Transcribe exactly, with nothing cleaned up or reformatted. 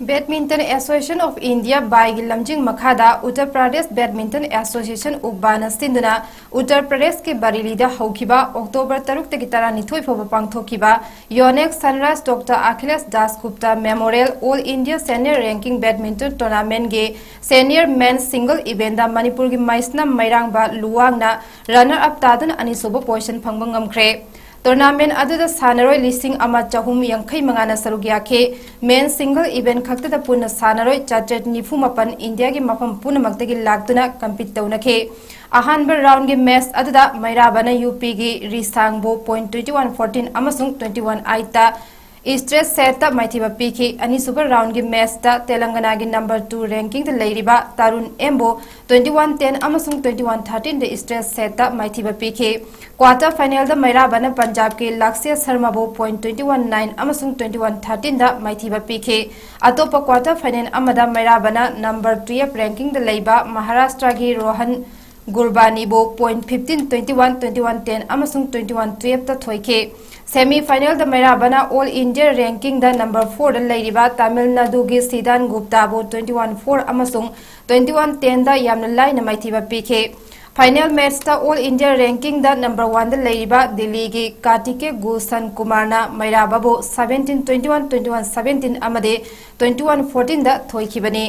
Badminton Association of India, ꯕꯥꯏꯒꯤ ꯂꯝꯖꯤꯡ ꯃꯈꯥꯗ Uttar Pradesh badminton association, ꯎꯕꯥꯅ ꯁꯤꯟꯗꯨꯅ ꯎꯠꯇꯔ ꯄ꯭ꯔꯗꯦꯁꯀꯤ ꯕꯔꯤꯂꯤꯗ ꯍꯧꯈꯤꯕ ꯑꯣꯛꯇꯣꯕꯔ ꯇꯔꯨꯛꯇꯒꯤ ꯇꯔꯥꯅꯤꯊꯣꯏ ꯐꯥꯎꯕ ꯄꯥꯡꯊꯣꯛꯈꯤꯕ ꯌꯣꯅꯦꯛ ꯁꯟꯔꯥꯏꯁ doctor Akhilesh Das Gupta memorial all India senior ranking badminton ꯇꯣꯔꯅꯥꯃꯦꯟꯒꯤ ꯁꯦꯅꯤꯌꯔ ꯃꯦꯟ ꯁꯤꯡꯒꯜ ꯏꯚꯦꯟꯗ ꯃꯅꯤꯄꯨꯔꯒꯤ ꯃꯩꯁꯅꯥꯝ ꯃꯩꯔꯥꯡꯕ ꯂꯨꯋꯥꯡꯅ ꯔꯟꯅꯔ ꯑꯞ ꯇꯥꯗꯨꯅ ꯑꯅꯤꯁꯨꯕ ꯄꯣꯖꯤꯁꯟ ꯐꯪꯕ ꯉꯝꯈ꯭ꯔꯦ꯫ ꯇꯣꯔꯅꯥꯃꯦꯟ ꯑꯗꯨꯗ ꯁꯥꯟꯅꯔꯣꯏ ꯂꯤꯁꯤꯡ ꯑꯃ ꯆꯍꯨꯝ ꯌꯥꯡꯈꯩ ꯃꯉꯥꯅ ꯁꯔꯨꯛ ꯌꯥꯈꯤ꯫ ꯃꯦꯟ ꯁꯤꯡꯒꯜ ꯏꯚꯦꯟ ꯈꯛꯇꯗ ꯄꯨꯟꯅ ꯁꯥꯟꯅꯔꯣꯏ ꯆꯥꯇ꯭ꯔꯦꯠ ꯅꯤꯐꯨ ꯃꯥꯄꯟ ꯏꯟꯗꯤꯌꯥꯒꯤ ꯃꯐꯝ ꯄꯨꯝꯅꯃꯛꯇꯒꯤ ꯂꯥꯛꯇꯨꯅ ꯀꯝꯄꯤꯠ ꯇꯧꯅꯈꯤ꯫ ꯑꯍꯥꯟꯕ ꯔꯥꯎꯟꯒꯤ ꯃꯦꯆ ꯑꯗꯨꯗ ꯃꯩꯔꯥꯕꯅ ꯌꯨ ꯄꯤꯒꯤ ꯔꯤꯁꯥꯡꯕꯨ ꯄꯣꯏꯟ ꯇ꯭ꯋꯦꯟꯇꯤ ꯋꯥꯟ ꯐꯣꯔꯇꯤꯟ ꯑꯃꯁꯨꯡ ꯇ꯭ꯋꯦꯟꯇꯤ ꯋꯥꯟ ꯑꯩꯠꯇ ꯏꯁꯇ꯭ꯔꯦꯠ ꯁꯦꯠꯇ ꯃꯥꯏꯊꯤꯕ ꯄꯤꯈꯤ꯫ ꯑꯅꯤꯁꯨꯕ ꯔꯥꯎꯟꯒꯤ ꯃꯦꯆꯇ ꯇꯦꯂꯪꯒꯅꯥꯒꯤ ꯅꯝꯕꯔ ꯇꯨ ꯔꯦꯡꯀꯤꯡꯗ ꯂꯩꯔꯤꯕ ꯇꯥꯔꯨꯟ ꯑꯦꯝꯕꯨ ꯇ꯭ꯋꯦꯟꯇꯤ ꯋꯥꯟ ꯇꯦꯟ ꯑꯃꯁꯨꯡ ꯇ꯭ꯋꯦꯟꯇꯤ ꯋꯥꯟ ꯊꯥꯔꯇꯤꯟꯗ ꯏꯁꯇ꯭ꯔꯦꯠ ꯁꯦꯠꯇ ꯃꯥꯏꯊꯤꯕ ꯄꯤꯈꯤ꯫ ꯀ꯭ꯋꯥꯇꯔ ꯐꯥꯏꯅꯦꯜꯗ ꯃꯩꯔꯥꯕꯅ ꯄꯟꯖꯥꯕꯀꯤ ꯂꯥꯛꯁꯤꯌꯥ ꯁꯔꯃꯥꯕꯨ ꯄꯣꯏꯟ ꯇ꯭ꯋꯦꯟꯇꯤ ꯋꯥꯟ ꯅꯥꯏꯟ ꯑꯃꯁꯨꯡ ꯇ꯭ꯋꯦꯟꯇꯤ ꯋꯥꯟ ꯊꯥꯔꯇꯤꯟꯗ ꯃꯥꯏꯊꯤꯕ ꯄꯤꯈꯤ꯫ ꯑꯇꯣꯞꯄ ꯀ꯭ꯋꯥꯇꯔ ꯐꯥꯏꯅꯦꯜ ꯑꯃꯗ ꯃꯩꯔꯥꯕꯅ ꯅꯝꯕꯔ ꯇꯨꯌꯦꯜꯐ ꯔꯦꯡꯀꯤꯡꯗ ꯂꯩꯕ ꯃꯍꯥꯔꯥꯁꯇ꯭ꯔꯒꯤ ꯔꯣꯍꯟ ꯒꯨꯔꯕꯥꯅꯤꯕꯨ ꯄꯣꯏꯟ fifteen, twenty one, twenty one ten ꯑꯃꯁꯨꯡ ꯇ꯭ꯋꯦꯟꯇꯤ ꯋꯥꯟ ꯇꯨꯌꯦꯜꯐꯇ ꯊꯣꯏꯈꯤ꯫ ꯁꯦꯃꯤ ꯐꯥꯏꯅꯦꯜꯗ ꯃꯩꯔꯥꯕꯅ ꯑꯣꯜ ꯏꯟꯗꯤꯌꯥ ꯔꯦꯡꯀꯤꯡꯗ ꯅꯝꯕꯔ ꯐꯣꯔꯗ ꯂꯩꯔꯤꯕ ꯇꯥꯃꯤꯜ ꯅꯥꯗꯨꯒꯤ ꯁꯤꯗꯥꯟ ꯒꯨꯞꯇꯥꯕꯨ ꯇ꯭ꯋꯦꯟꯇꯤ ꯋꯥꯟ ꯐꯣꯔ ꯑꯃꯁꯨꯡ ꯇ꯭ꯋꯦꯟꯇꯤ ꯋꯥꯟ ꯇꯦꯟꯗ ꯌꯥꯝꯅ ꯂꯥꯏꯅ ꯃꯥꯏꯊꯤꯕ ꯄꯤꯈꯤ꯫ ꯐꯥꯏꯅꯦꯜ ꯃꯦꯆꯇ ꯑꯣꯜ ꯏꯟꯗꯤꯌꯥ ꯔꯦꯡꯀꯤꯡꯗ ꯅꯝꯕꯔ ꯋꯥꯟꯗ ꯂꯩꯔꯤꯕ ꯗꯤꯜꯂꯤꯒꯤ ꯀꯥꯔꯇꯤꯀꯦ ꯒꯨꯜꯁꯟ ꯀꯨꯃꯥꯔꯅ ꯃꯩꯔꯥꯕꯕꯨ seventeen, twenty one, twenty one seventeen ꯑꯃꯗꯤ ꯇ꯭ꯋꯦꯟꯇꯤ ꯋꯥꯟ ꯐꯣꯔꯇꯤꯟꯗ ꯊꯣꯏꯈꯤꯕꯅꯤ꯫